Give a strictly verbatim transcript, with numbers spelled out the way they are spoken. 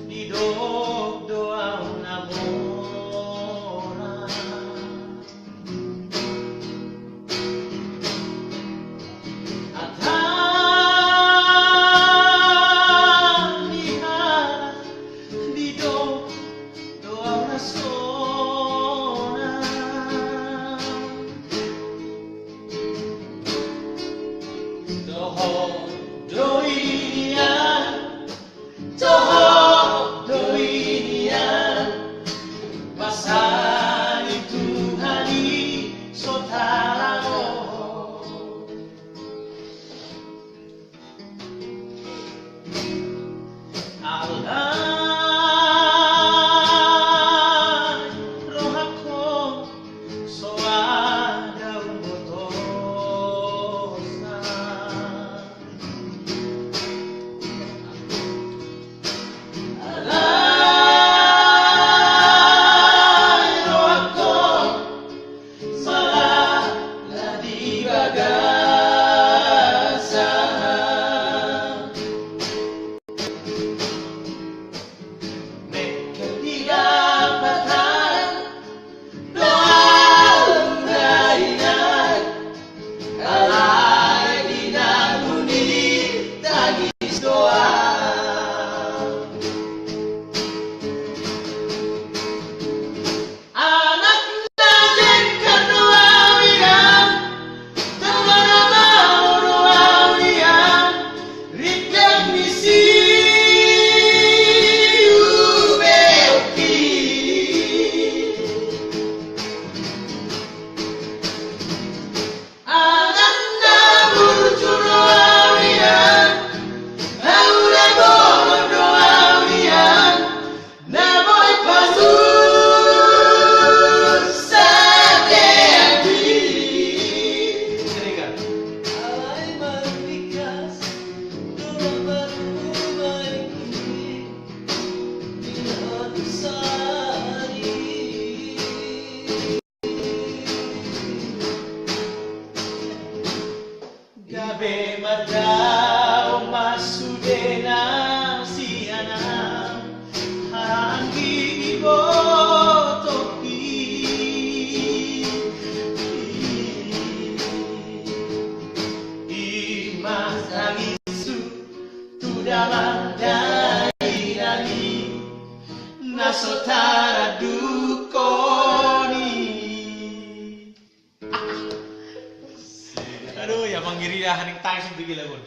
Didok do au na mora. Hata ni halak didok do au na sonang. Dohot do i nian, dohot do i nian, basa ni Tuhan i so tardohot. Alai rohangkon so adong botosa. Alai rohangkon salah di bagasan. Mengkel di dapatan do au dainang, alai di na buni tangis do au. Anak na jengkar do au nian, tongtong na maol do au nian, rindang ni si ubeukki. Anak na burju do au nian, anak na bohon do au nian, na boi pasu satean i. Alai marungkil do baru baik i di hatu sari. Gabe mardaon ma sude na sian au, anggi ni botoki. I ma tangishu tu damang dainang i, na so tarandukhon i. Aduh, ya mangiringi hami tangis tu gila gue.